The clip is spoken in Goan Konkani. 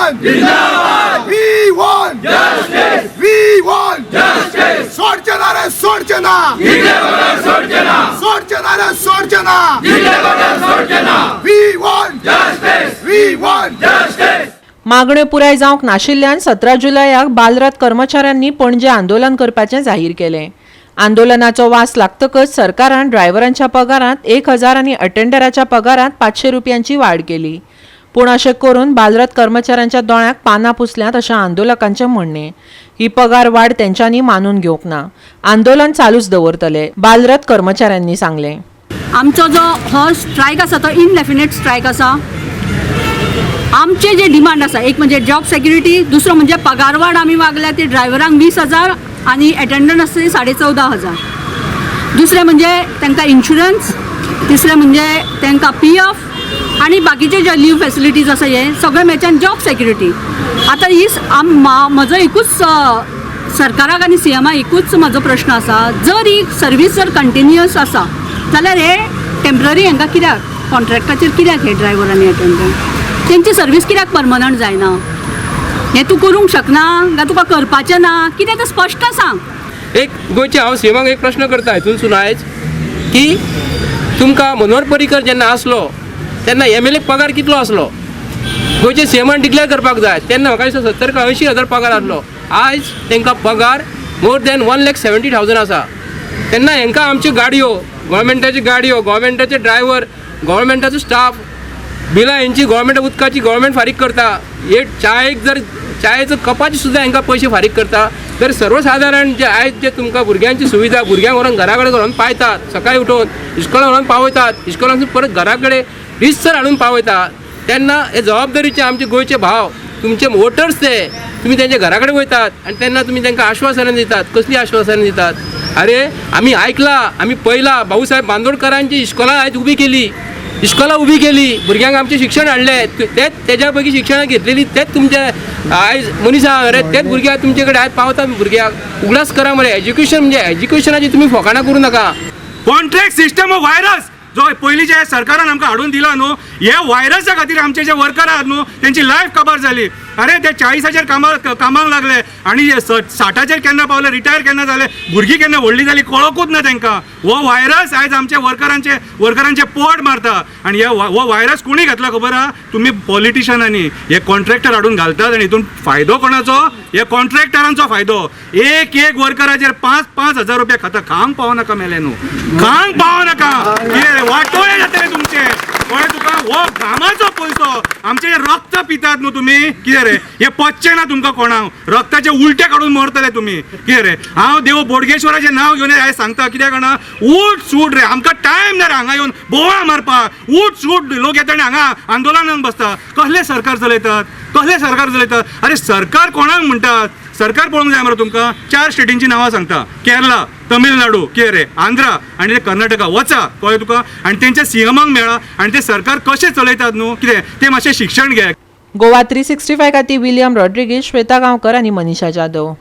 Union! We want justice! We want justice! सोडचे ना रे, सोडचे ना, सोडचे ना रे, सोडचे ना. We want justice! We want justice! मागण्यो पुराय जावंक नाशिल्ल्यान 17 जुलयाक बालरथ कर्मचाऱ्यांनी पणजे आंदोलन करपाचें जाहीर केलें. आंदोलनाचो वास लागतकच सरकारान ड्रायव्हरांच्या पगारांत 1000 आनी अटेंडराच्या पगारांत 500 रुपयांची वाड केली. पूण अशें करून बालरथ कर्मचाऱ्यांच्या दोळ्यांक पानां पुसल्यांत अशें आंदोलकांचें म्हणणें. ही पगार वाड तेंच्यांनी मानून घेवंक ना. आंदोलन चालूच दवरतले, बालरथ कर्मचाऱ्यांनी सांगलें. आमचो जो हो स्ट्रायक आसा तो इनडेफिनेट स्ट्रायक आसा. आमचे जे डिमांड आसा, एक म्हणजे जॉब सेक्युरिटी, दुसरो म्हणजे पगारवाड. आमी मागल्या ती ड्रायव्हरांक 20,000 आनी एटेंडंट आसता ती 14,500. दुसरें म्हणजे तांकां इन्शुरन्स, तिसरें म्हणजे तांकां पीएफ आनी बाकीचे जे लीव फेसिलिटीज आसा, हे सगळे मेच्यान जॉब सेक्युरिटी. आतां ही म्हजो एकूच सरकाराक आनी सीएमाक एकूच म्हजो प्रश्न आसा, जर ही सर्वीस जर कंटिन्युअस आसा जाल्यार हे टेंपररी हांकां कित्याक, कॉन्ट्रॅक्टाचेर कित्याक हे ड्रायव्हर आनी एटेंडंट? तेंची सर्वीस कित्याक परमनंट जायना? हें तूं करूंक शकना काय तुका करपाचें ना, कितें तें स्पश्ट सांग. एक गोंयचे हांव सीएमाक एक प्रश्न करता हितूनसून आयज की तुमकां मनोहर पर्रीकर जेन्ना आसलो तेन्ना एमएलए पगार कितलो आसलो? गोंयचे सीएमान डिक्लेअर करपाक जाय. तेन्ना म्हाका दिसता 70 काय 80 हजार पगार आसलो. आयज तांकां पगार मोर दॅन 1,70,000 आसा. तेन्ना हेंकां आमच्यो गाडयो, गोवोरमेंटाच्यो गाडयो, गोवोरमेंटाचे ड्रायव्हर, गोवोरमेंटाचो स्टाफ, बिलां हेंची गोवोरमेंट, उदकाची गोवोरमेंट फारीक करता. एक चायेक जर चायेचो कपाचे सुद्दां हेंकां पयशे फारीक करता. तर सर्वसादारण जे आयज जे तुमकां भुरग्यांची सुविधा, भुरग्यांक व्हरोन घरा कडेन व्हरोन पायतात, सकाळी उठोवन इस्कोलान व्हरोन पावयतात, इस्कोलांसून परत घरा कडेन रितसर हाडून पावयतात, तेन्ना हे जबाबदारीचे आमचे गोंयचे भाव, तुमचे वोटर्स, ते तुमी तेंच्या घरा कडेन वयतात आनी तेन्ना तुमी तांकां आश्वासनां दितात. कसलीं आश्वासनां दितात? अरे, आमी आयकलां, आमी पळयलां, भाऊसाहेब बांदोडकरांची इस्कोलां आयज उबी केली, इस्कोलां उबी केली, भुरग्यांक आमचें शिक्षण हाडलें. तेच तेज्या पैकी शिक्षणां घेतलेली तेच तुमचे आयज मनीस आहा. अरे, तेच भुरगे तुमचे कडेन आयज पावतात. भुरग्याक उगडास करा मरे. एज्युकेशन म्हणजे एज्युकेशनाची तुमी फकाणां करूं नाका. कॉन्ट्रॅक्ट सिस्टम हो व्हायरस जो पयलींच्या सरकारान आमकां हाडून दिला न्हू, हे व्हायरसा खातीर आमचे जे वर्कर आहात न्हू, तेंची लायफ काबार जाली. अरे, ते 40चार कामाक लागले आनी 60चार केन्ना पावले, रिटायर केन्ना जाले, भुरगीं केन्ना व्हडली जाली, कळोकूच ना तांकां. हो व्हायरस आयज आमच्या वर्करांचे पोट मारता. आनी हे हो व्हायरस कोणी घातला खबर आहा? तुमी पॉलिटिशनांनी. हे कॉन्ट्रॅक्टर हाडून घालतात आनी हितून फायदो कोणाचो? हे कॉन्ट्रॅक्टरांचो फायदो. एक एक वर्कराचेर 5-5 हजार रुपया खाता. खांक पावनाका मेले न्हू, खांक पावनाका. कितें वाटोळे जातले तुमचे, कळ्ळें तुका? हो घामाचो पयसो, आमचे हे रक्त पितात न्हू तुमी. कितें रे, हे पचचे ना तुमकां कोणाक. रक्ताचे उलटे काडून मरतले तुमी. कितें रे, हांव देव बोडगेश्वराचें नांव घेवन हांवें सांगता. कित्याक जाणा? उठ सूट रे, आमकां टायम ना रे हांगा येवन बोवाळ मारपाक. उठ सूट लोक येता आनी हांगा आंदोलनाक बसता. कसलें सरकार चलयतात? कसलें सरकार चलयतात? अरे, सरकार कोणाक म्हणटात? सरकार पळोवंक जाय मरे तुमकां. चार स्टेटींची नांवां सांगता: केरला, तमिळनाडू, कितें रे, आंध्रा आनी ते कर्नाटका. वचा, कळ्ळें तुका, आनी तेंच्या सीएमाक मेळा आनी ते सरकार कशें चलयतात न्हू, कितें ते मातशें शिक्षण घे. गोवा 365 खातीर विलियम रॉड्रिगीज, श्वेता गांवकर आनी मनीषा जाधव.